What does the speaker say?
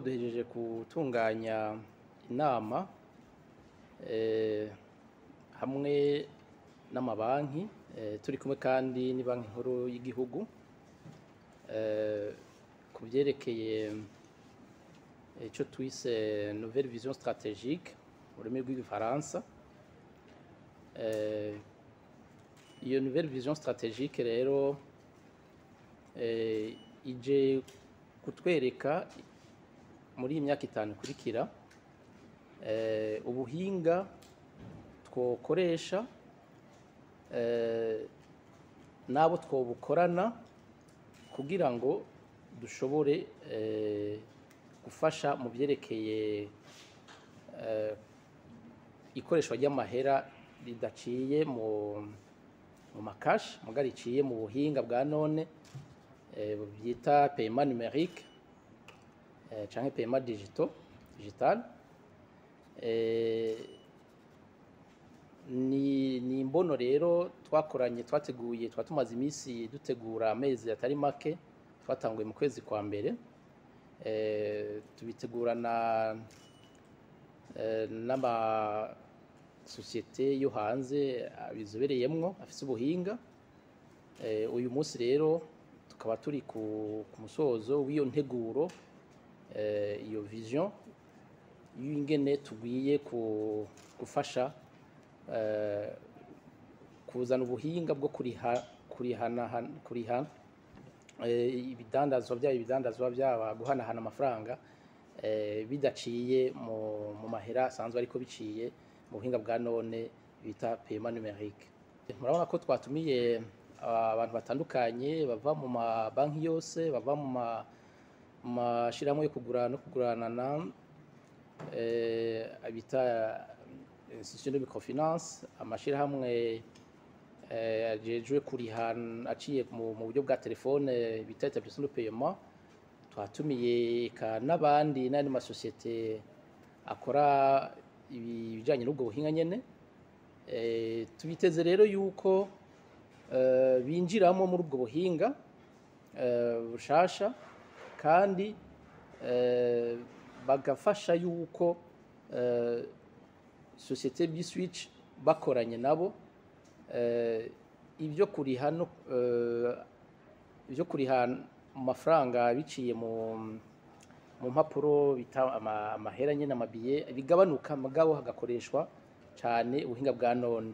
Duhejeje gutunganya inama hamwe n'amabanki, turi kumwe kandi n'ibanki nkuru y'igihugu ku vyerekeye ico twise nouvelle vision stratégique mu rurimi rw'igifaransa. Iyo nouvelle vision stratégique rero ije kutwereka muri iyi myaka 5 ikurikira ubuhinga twokoresha n'abo twobukorana kugira ngo dushobore gufasha mu vyerekeye ikoreshwa ry'amahera ridaciye mu makashi, muga riciye mu buhinga bwa none bita paiement numérique canke paiement digital. Ni imbono rero twakoranye, twateguye, twatumaze iminsi dutegura, amezi atari make. Twatanguye mu kwezi kwa mbere, tubitegurana n'ama sociétés yo hanze abizobereyemwo, afise ubuhinga. Uyu munsi rero tukaba turi ku musozo w'iyo nteguro, iyo vision y'ingene tugwiye gufasha kuzana ubuhinga bwo kuriha, kurihana, kuriha ibidandazwa, byaba ibidandazwa, byaba guhanahana amafaranga bidaciye mu mahera asanzwe, ariko biciye mu buhinga bwa none bita paiement numérique. Murabona ko twatumiye abantu batandukanye bava mu mabanki yose, bava mu mashirahamwe yo kugura no kuguranana bita institution de microfinance, amashirahamwe ajejwe kuriha aciye mu buryo bwa telefone bita établissement de paiement. Twatumiye eka n'abandi n'andi masosiyete akora ibijanye n'ubwo buhinga nyene. Tubiteze rero yuko binjiramo muri ubwo buhinga bushasha, kandi bagafasha yuko société Bswitch bakoranye nabo ibyo kuriha no ibyo kuriha mu mafaranga biciye mu mpapuro bita amahera nyene, amabiye, bigabanuka, mugabo hagakoreshwa cane ubuhinga bwa none.